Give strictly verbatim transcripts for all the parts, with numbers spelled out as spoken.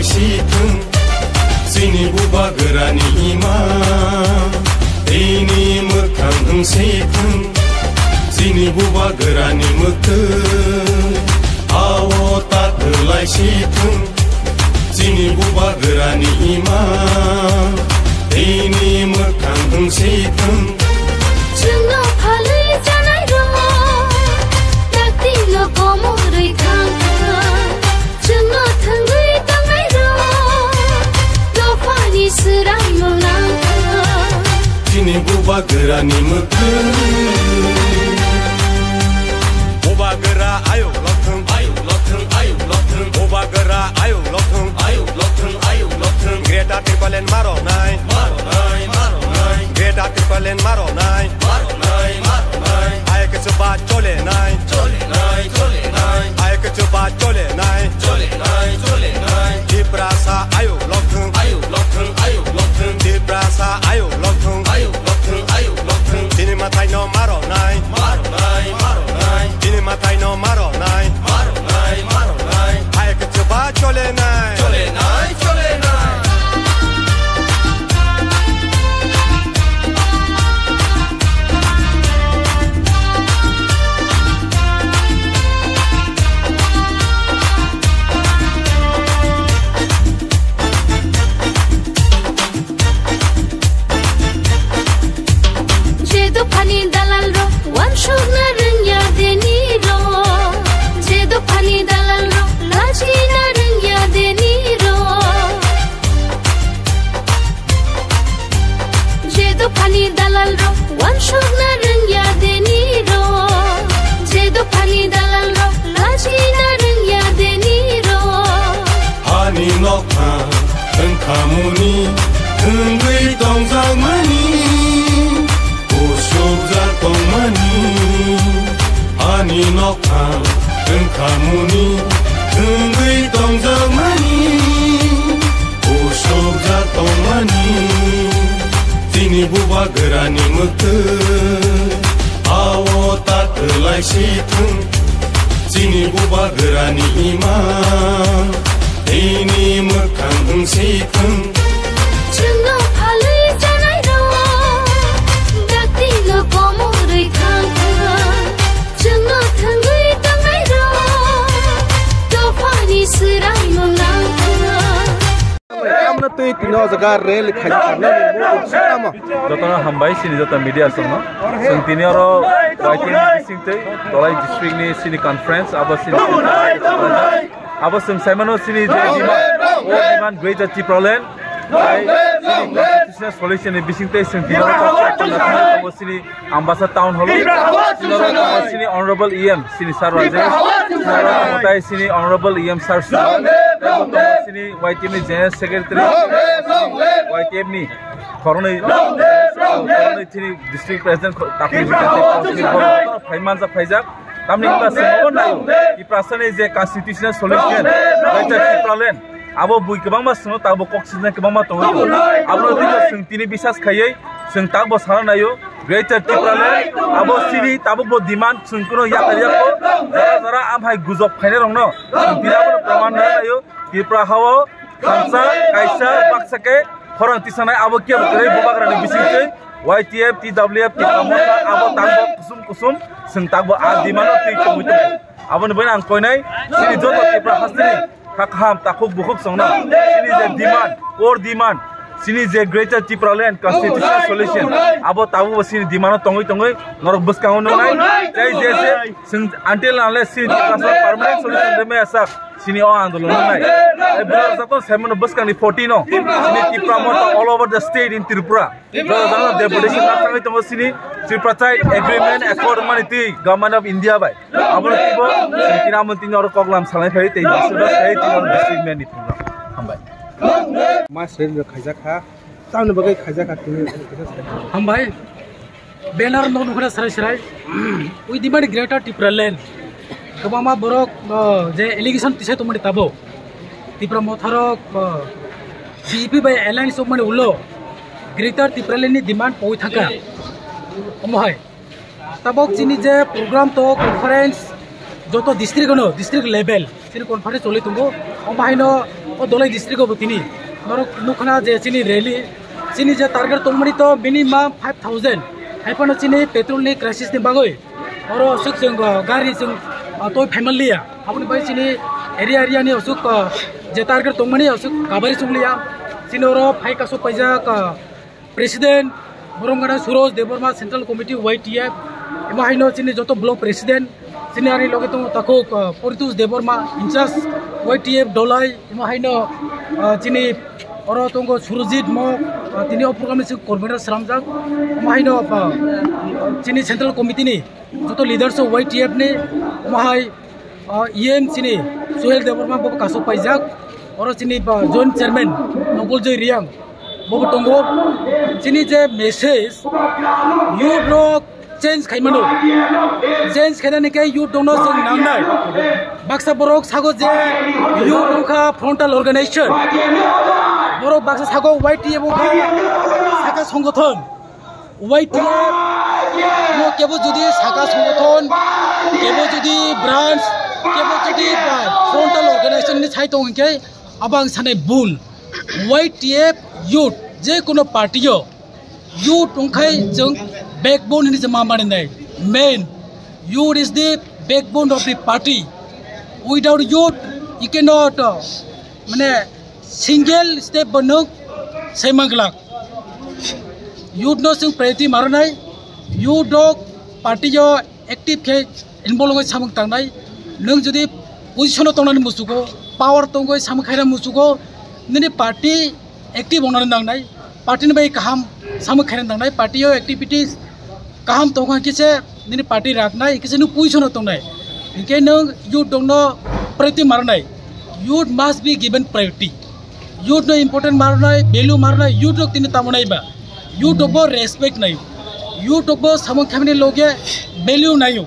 Sithung, chini bubagrani ima, tini mwkhang wng sithung, chini bubagrani mwktwi, ao ta kwlai sithung, chini bubagrani ima, tini mwkhang wng sithung. Chwngno phalwi chanai rok, dakti no komorwi thang thang. Chwngno thwngwi tongnairok dophani swraimung nangkha. Chini bubagrani mwkhwng. Bubagra ayuk lokthwng, ayuk lokthwng, ayuk lokthwng. Bubagra ayuk lokthwng, ayuk lokthwng, ayuk lokthwng. Greater Tipraland maronai, maronai, maronai. Greater Tipraland maronai, maronai, maronai. Ayuk chuba cholenai, cholenai, cholenai. Ayuk chuba cholenai, cholenai, cholenai. Tiprasa ayuk lokthwng, ayuk lokthwng, ayuk lokthwng. Tiprasa ayuk lokthwng, ayuk lokthwng, ayuk lokthwng. Chini mwtai no maronai, maronai, maronai. Chini mwtai no maronai, maronai, maronai. Ayuk chuba cholenai, cholenai, cholenai. Je dophani dalal rok wansukna rwngya deni rok, je dophani dalal rok lachina rwngya deni rok. Je dophani dalal rok wansukna rwngya deni rok, je dophani dalal rok lachina rwngya deni rok. Hani nokha wngkhamuni wngwi tongjakmani, kusukjak tongmani. Ani nokha wngkhamuni wngwi tongjakmani, kusukjak tongmani. Chini bubagrani mwktwi, ao ta kwlai sithung. Chini bubagrani ima, tini mwkhang wng sithung. Chwngno phalwi chanai rok, dakti no komorwi thang thang. Chwngno thwngwi tongnairok dophani swraimung nangkha. Tamno twi tino jaga rally khaijak tamo. Jotono hambai chini joto media songno. Chwng tini oro Y T F ni bisingtwi Dholai district ni chini conference abo chini Abo chwng saimano chini je demand, o demand Greater Tipraland, tei chini constitutional solution ni bisingtwi chwng tini oro tongo chini Ambasa Town Hall o. Chini oro tongo chini Honorable E M, chini Sir Rajesh, chini oro tongo tei chini Honorable E M Sir Suman, tei bo tongo chini Y T F ni General Secretary, Y T F ni khoroknwi, khoroknwi chini District President, Tapir President, phai manjak phaijak. Tamni hwnba chwng obo naio, Tiprasani je constitutional solution, Greater Tipraland, abo bui kwbangma chwngno tabuk kok sijna kwbangma tongwi tongo. Abono twibo chwng tini bisas khaiwi chwng tabukbo sana naio, Greater Tipraland, abo chini tabukbo demand chwng kuno yakar yakho, jora jora amhai gujok phainairokno chwng tini abono proman naio. Tripura hao thansa kaisa baksa khe khorang tisanai abo kebo kwrwi bubagrani bisingtwi Y T F, T W F, Tipra Motha abo tangbo kusum kusum chwng tangbo a demand-o twi tongwi tongo. Aboni bagwi ang koinai chini joto Tripura hasteni kha kaham takhuk bukhuk chwngno chini je demand, core demand, chini je Greater Tipraland Constitutional Solution abo tabukbo chini demand-o tongwi tongwi norok bwskango nuknai tei je je chwng until unless chini Tiprasa permanent solution rwmaya sak. Chini o andolon nai. Ai bwrajak to semano bwskangni forty no. Chini Tipra Motha all over the state in Tripura. Bwrajak deputation na thangwi tongo chini tripartite agreement accord mani twi Government of India bai. Abo twibo chini amo tini oro koklam salai phai tei bisu da sai tini oro district man ni program. Hambai. Mas rel khaijak kha. Tamni bagwi khaijak kha tini. Hambai. Banner no nukhna sarai sarai. We demand Greater Tipraland. Kwbangma borok, uh, je allegation tisai tongmani tabo. Tipra Motharok, uh, B J P bai alliance tongmani ulo Greater Tipraland ni demand poi thangkha. Omo hai. Tabok chini je program to conference joto district no, district level. Chini conference choli tongo, omo haino o Dholai district o bo tini norok nukha na je chini rally, chini je target tongmani to minimum five thousand, hai phano chini petrol ni crisis ni bagwi oro aswk chwng, ah, gari chwng, ah, toi phaimanliya, aboni bai chini area area ni aswk, ah, je target tongmani aswk kabari chungliya, chini oro phai kasu paijak, ah, President Boromgana Suroj Debbarma, Central Committee Y T F, emo haino chini joto block president, chini ani loge tongo takhuk, uh, Poritos Debbarma, in charge Y T F Dholai, emo haino, uh, chini oro tongo Surojit Mok, uh, tini o program ni chwng convener slamjak, emo haino, uh, chini Central Committee ni joto leaders o Y T F ni, emo hai, uh, E M chini Suhel Debbarma bo kasu paijak, oro chini, uh, joint chairman Nokol Joy Riang, bo bo tongo. Chini je message, youth rok change khaimano. Change khainani khe youth rokno chwng nangnai. Baksa borok sago je youth wngkha frontal organization. Borok baksa sago Y T F wngkha saka songothon. Y T F no kebo jodi saka songothon, kebo jodi branch, kebo jodi, ah, frontal organization ni sai tong hinkhe, abo ang sanai bul. Y T F youth, je kono party o youth wngkhai chwng backbone hinwi chwng ma mani nai. Main, youth is the backbone of the party. Without youth, you cannot, uh, mane, single step bo nwng sai manglak. Youth no chwng priority ma rwnai, youth rok party o active khe involve wngwi samung tangnai. Nwng jodi position o tongnani muchugo, power tongwi samung khaina muchugo, nini party active wngnani nangnai, party ni bai kaham samung khaina nangnai, party o activities kaham tongkha khe se nini party raknai, khe se nwng position o tongnai. Hinkhe nwng youth rokno priority ma rwnai. Youth must be given priority. Youth no important ma rwnai, value ma rwnai, youth rok tini tamo nai ba. Youth rok bo respect nai. Youth rok bo samung khaimani loge value naio.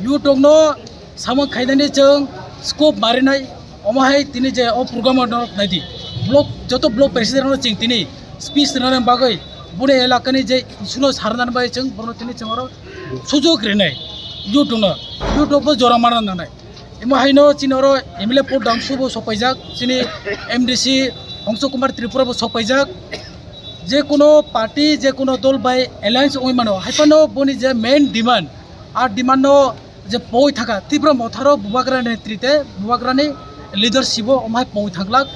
Youth rok no samung khainani chwng scope ma rwnai. Omo hai tini je o program o norok naidi. Block, joto block president rok no chwng tini speech rwnani bagwi boni elaka ni je issue no sarnani bagwi chwng bono tini chwng oro sujok rinai. Youth rok no, youth rok bo jora mana nangnai. Imo haino chini oro M L A Paul Dangsu bo sokpaijak, chini M D C Hongso Kumar Tripura bo sokpaijak. Je kono party, je kono dol bai alliance wngwi mano, hai phano boni je main demand, a demand no je poi thaka Tipra Motha rok Bubagra ni netrite, Bubagra ni leadership o omo hai poi thanglak.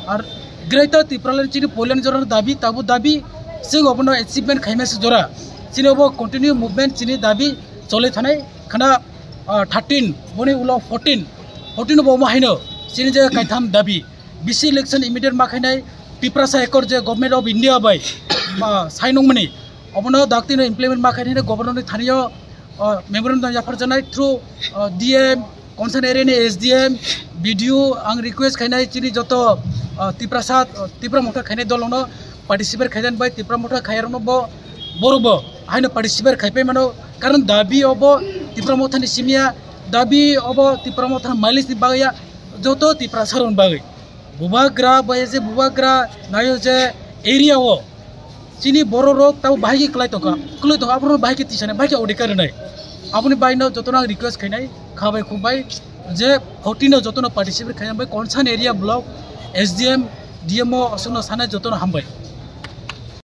Ar Greater Tipraland chini poilani jora dabi, tabu dabi, chwng obono achievement khaima se jora. Chini obo continue movement chini dabi choli thanai khana, ah, thirteen, boni ulo fourteen, fourteen bo omo haino chini je kaitham dabi, B C election immediate ma khainai, Tiprasa Accord je Government of India bai, ah, sign wngmani, obono daktino implement ma khainai governor ni thani o, ah, memorandum yapharjaknai through, ah, D M, concerned area ni S D M, B D O, ang request khainai chini joto, ah, Tiprasa, ah, Tipra Motha khainai dol rokno participate khainani bai Tipra Motha khaiyarokno bo, borok bo haino participate khaipai mano, karon dabi obo Tipra Motha ni simi ya, dabi obo Tipra Motha ni mileage ni bagwi ya, joto Tiprasa rokni bagwi. Bubagra bai je Bubagra nayo je area o chini borok rok tabo bahai khe kwlai tongkha, kwlai tongkha, aborok bahai khe tisani, bahai khe odhikar rwnai. Aboni bai no jotono ang request khainai, kha bai khum bai je fourteen no jotono participate khainai bai concern area block S D M, D M O aswkno sanai jotono hambai.